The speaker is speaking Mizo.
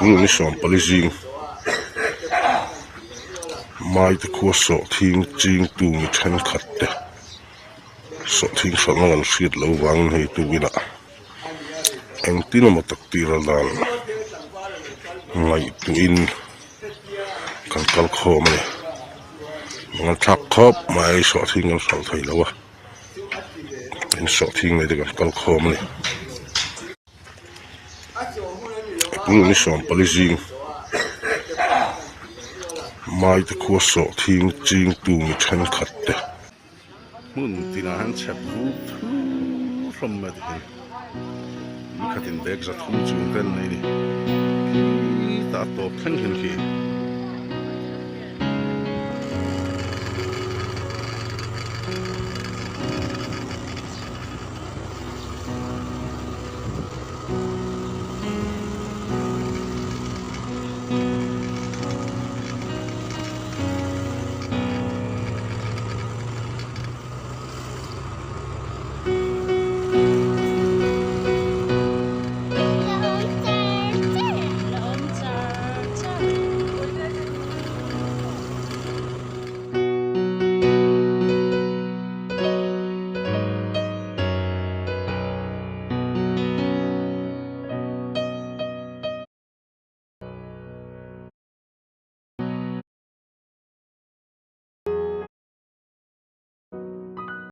April ni 14 zing Maite khua sawhthing chingtu mi thenkhat te sawhthing hralhna kan hriat loh vangin hei tukinah engtin emaw tak tih ral dan ngaihtuahin kan kal khawm a ni. Nganthlak khawp mai sawhthing kan hralh thei lo a in sawhthing nei te kan kal khawm a ni. April ni 14 zing Maite khua sawhthing chingtu mi thenkhat te. Hmun tinah hian chhep vur thur hlawm mai ti hian nikhatin bag za thum chung te an nei a ni. Khitah a tawp thleng hian khi.